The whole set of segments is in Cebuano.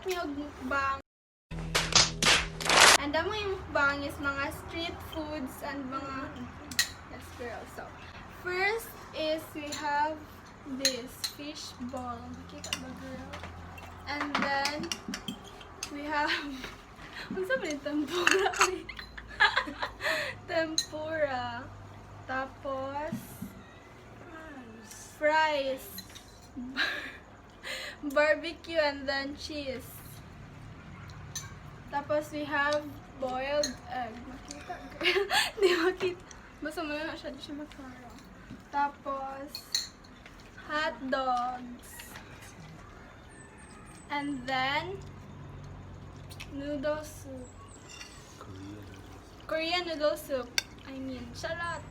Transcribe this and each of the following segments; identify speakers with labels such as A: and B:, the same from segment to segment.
A: Magbuhat mi og mukbang. And ang mga mukbang is mga street foods and mga, yes, girl. So, first is we have this fish ball. Makita ba, girl? And then we have, unsa ba yung tempura? Ay. Tempura. Tapos fries. Barbecue and then cheese. Tapos we have boiled egg. Makita, girl? Di makita. Basta mo na siya, di siya maklaro. Tapos hot dogs. And then noodle soup. Korean noodle soup. I mean, charot.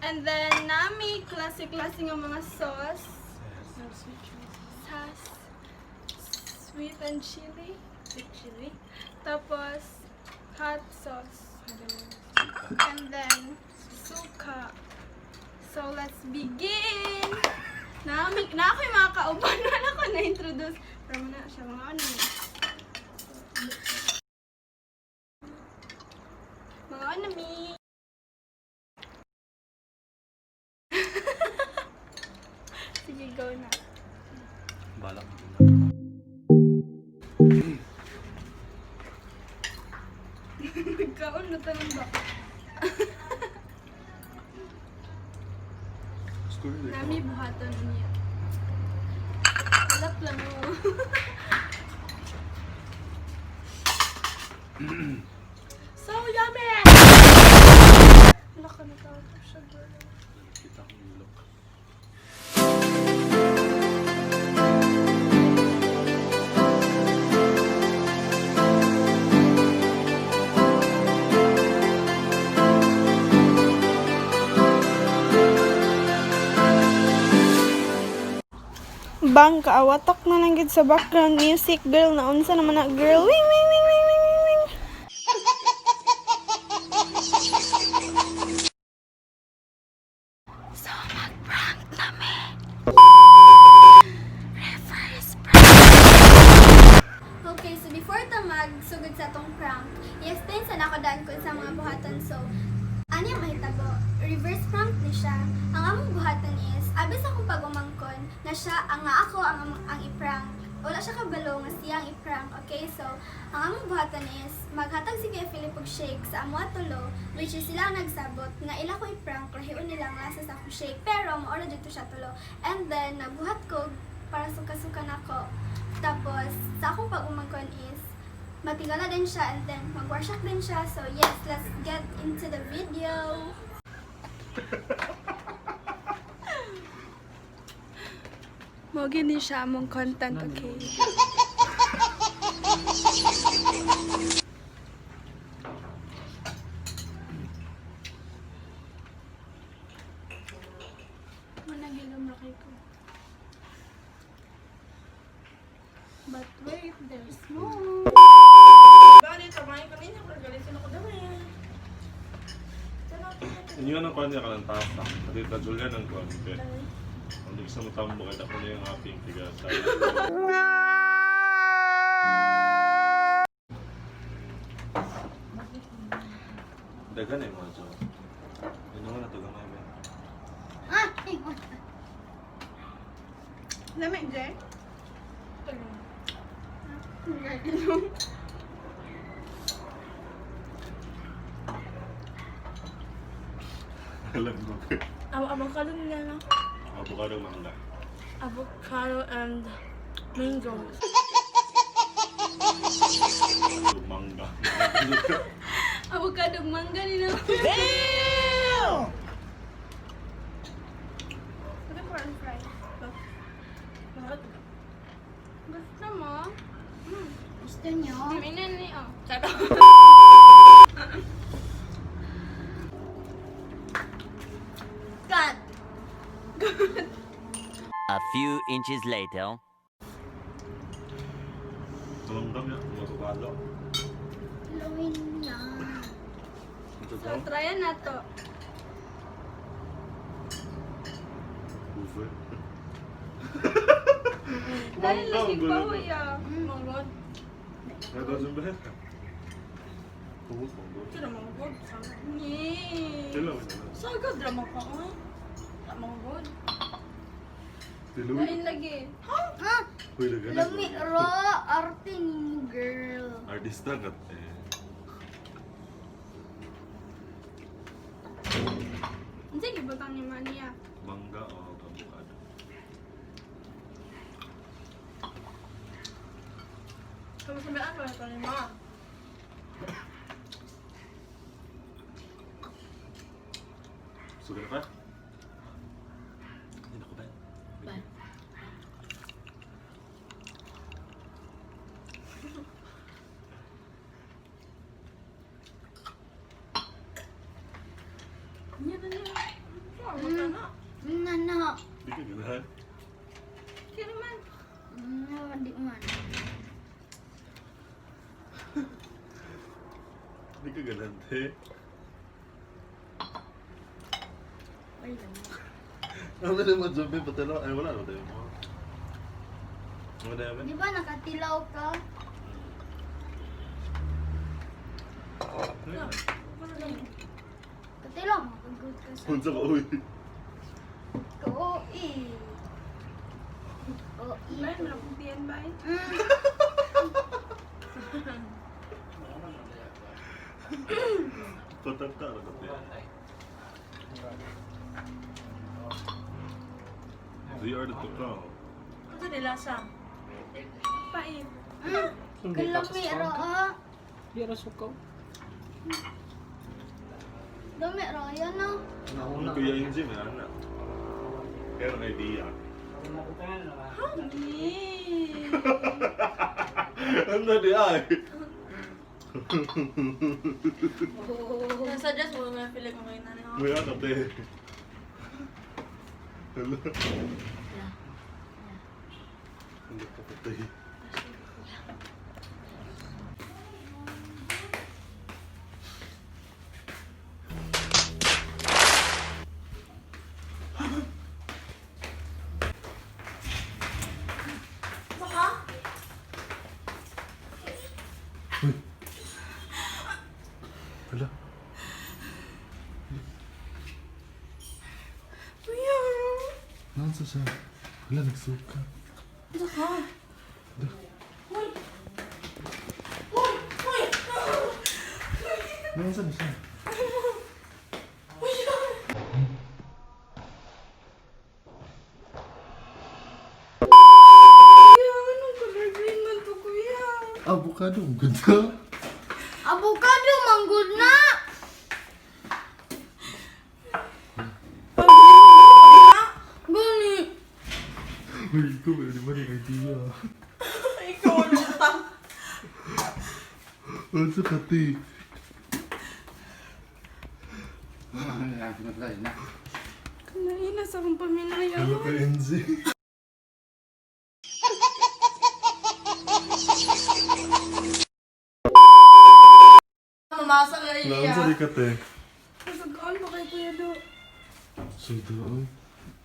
A: And then, nami, klase-klase ng mga sauce. Sauce. Sweet and chili. Sweet chili. Tapos, hot sauce. And then, suka. So, let's begin! Nami, na ako yung mga kauban. Wala ko na-introduce. Pero muna siya, mga ano. Mga ano, mi. Sige, go na.
B: Balak.
A: Nagkaon na tanong ba? Nami buhaton niya. Alap lang mo. So yummy! Wala ka na tawag siya, girl.
B: Kita ko yung look.
A: Bang, kaawatak na lang gid sa background music, girl. Naunsa naman na, girl. Wing, wing, wing, wing, wing, wing, wing. So, mag-prank na me. Reverse prank. Okay, so before ta magsugod sa atong prank, i-explain sa nako daan ko sa mga buhaton. So, ano yung mahitabo? Reverse prank ni siya. Ang among buhaton is, abis akong pag-umangkon, na siya, ang nga ako ang i-prank. Wala siya kabalo nga siya ang i-prank. Okay, so, ang among buhaton is, maghatag si Kuya Philip og shake sa amo tulo, which is sila ang nagsabot, nga ila ko i-prank, lahion nila ang lasa sa akong shake. Pero, maora dito siya tulo. And then, nagbuhat ko, para suka-suka nako. Tapos, sa akong pag-umangkon is, matingala din siya and then mag-workshop din siya. So yes, let's get into the video. Mo gini siya among content, okay? Managilom ra kay ko. But wait, there's more.
C: Bali, tamayin ko ninyo. Pero galitin ako daw eh.
B: Inyo ang kuan niya kanang tasa. Pati ta Julian ang kuan. Okay. Ang sa mo tambo kay ako na yung ating tiga sa. Dagan eh mga jo. Ano nga na to gamay ba?
A: Lamig, Jay?
B: Alam mo ko.
C: Avocado nila, no?
B: Avocado mangga.
C: Avocado and mango.
B: Mangga.
A: Avocado mangga nila. Damn! Ito for ang fries. Gusto mo? Mm.
D: Gusto nyo?
A: Kami na ni, oh. Charot.
D: Cut!
E: A few inches later.
B: Tulanggam na. Avocado.
D: Halloween na.
B: Ito
A: So, try na to.
B: Over.
C: Dahil
B: Mangga,
C: lagi
B: ang
C: pa
B: gulo.
C: huya. Manggod.
B: Kaya daw ba? Tungod manggod.
C: Kira manggod. Ni.
B: Kailan mo na?
C: Sagad ra man ka oy. Manggod.
B: Tiluwi.
C: Lain lagi.
D: Ha?
B: Uy, lagana.
D: Lami ra arte nimo girl.
B: Artista ka eh.
A: Unsa gibutang ni Mania?
B: Mangga o avocado.
C: Kami sa may ano ito ni ma.
B: Sugar na ka? Hindi na ko ba?
D: Ba.
C: Niya na niya. Wala na.
D: Na na.
B: Di ka ganahan.
C: Kira man.
D: Na di man.
B: Di ka ganahan, te.
D: Wala.
B: Ano na naman, Joby? Patalo? Ay, wala na tayo mo. Ano na
D: Di ba nakatilaw ka? Katilaw mo pagod ka sa.
B: Unsa ka, uy.
D: Ko eh. O
C: Bay, wala kong tiyan bay.
B: Patanta na ka, te. They are the tukao.
C: Ano nila sa? Pait.
D: Kalami ra ah.
F: Di ra sukaw.
D: Lami ra yan ah.
B: Ang kuya yung gym, eh, anak. Kaya ang idea.
C: Ni.
B: Ano di ay?
C: Nasuggest mo nga feeling ko ngayon na niya.
B: Kuya ka, te. Hala. Hala ka, te.
C: Baka?
B: Hala.
C: Kuya.
B: Nasa siya? Hala, nagsuka.
C: Ano ka? Uy! Uy! Uy!
B: Nasa na siya?
C: Kuya! Kuya, anong color green man to, kuya?
B: Avocado, ang ganda.
D: Avocado manggod na. Gani.
B: Uy, ikaw, meron naman yung idea.
C: Ikaw, ano ka?
B: Ano ka, te?
C: Kanaina sa akong paminaya.
B: Hala ka, NZ.
C: Mamasa ka iya.
B: Nasa di ka, te.
C: Kasagaan pa kay Kuya Do.
B: Suda, oy.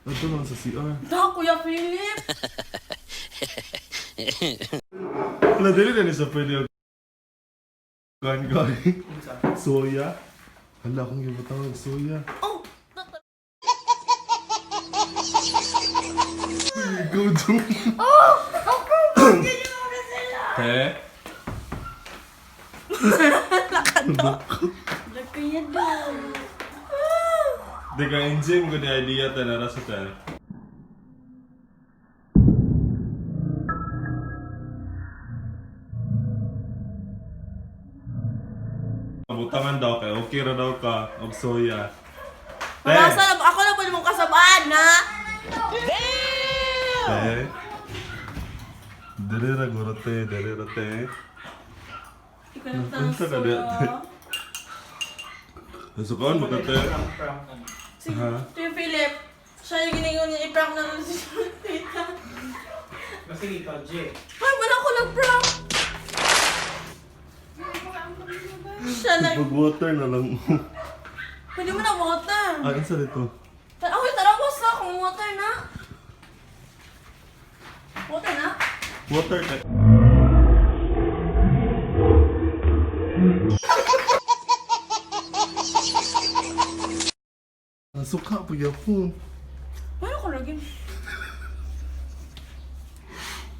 B: Ato lang sa CR.
C: Da, Kuya Philip!
B: Wala, dili na ni sa pwede yung gan gay. Soya. Hala, akong gibutang og soya.
C: Oh!
B: Go to.
D: Oh,
B: Te?
C: Da, Kuya Do.
B: Di ka NZ mo gani idea ta nara sa te. Butangan daw kay okay ra daw ka og soya. Te.
C: Mamasa na, ako na pwede mong kasabaan, ha?
B: Te. Dere ra guro te, dere ra te.
C: Ikaw na tanong
B: Unsa ka di, te? Nasukaan mo ka te.
C: Sige,
B: Ha?
C: Kuya Philip. Siya yung giningon niya, i-prank na lang si Tita.
F: Sige, ikaw, J.
C: Ay, wala ko nag-prank! Siya nag...
B: Pag water na lang.
C: Pwede mo na water.
B: Ah, unsa dito?
C: Ay, tara, was na kung water na. Water na?
B: Water kay. Ah, suka pa gyapon.
C: Paano ko lagi?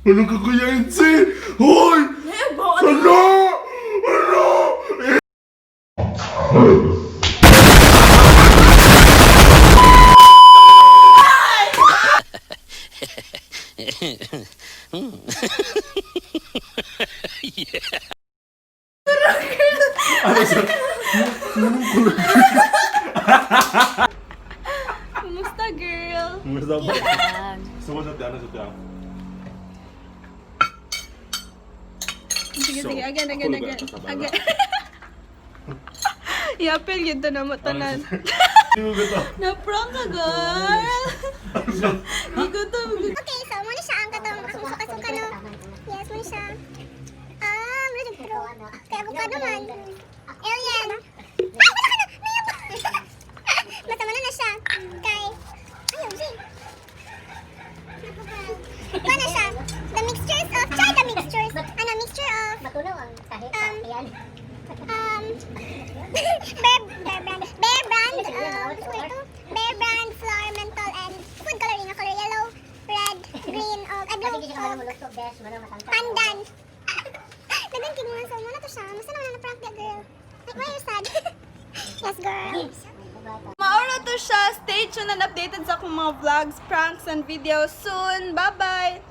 B: Ano ka, Kuya Enzi? Hoy!
C: Eh, ba? Ano?
B: Ano? Ano? Ano sa... Anong kulay?
A: Kumusta, girl?
B: Kumusta ba? Suko sa tiyan, ano sa tiyan?
A: Sige,
B: So,
A: sige. Again, again,
B: ako
A: again.
B: lugar sa
A: Again. Iapil yun to na mo tanan.
B: Hindi mo gato.
A: Na-prank ka, girl! Igutom.
G: Okay, so muna siya ang katong akong suka-suka, no? Yes, muna siya. Ah, muna siya true. Kaya avocado man. Alien. Ay, wala ka na! Nayab! Basta muna na siya. Kay... Ayaw, G. Kuha na siya. The mixtures of... Try the mixtures. Ano, mixture of... Bear Brand. Bear Brand, what's ito? Bear Brand, flour, menthol, and food coloring na color yellow, red, green, o, ay, blue, o, pandan. Dagan kini mga so, muna to siya. Masa naman na prank that girl. Like, why you sad? Yes, girl.
A: Maura to siya. Stay tuned and updated sa akong mga vlogs, pranks, and videos soon. Bye-bye!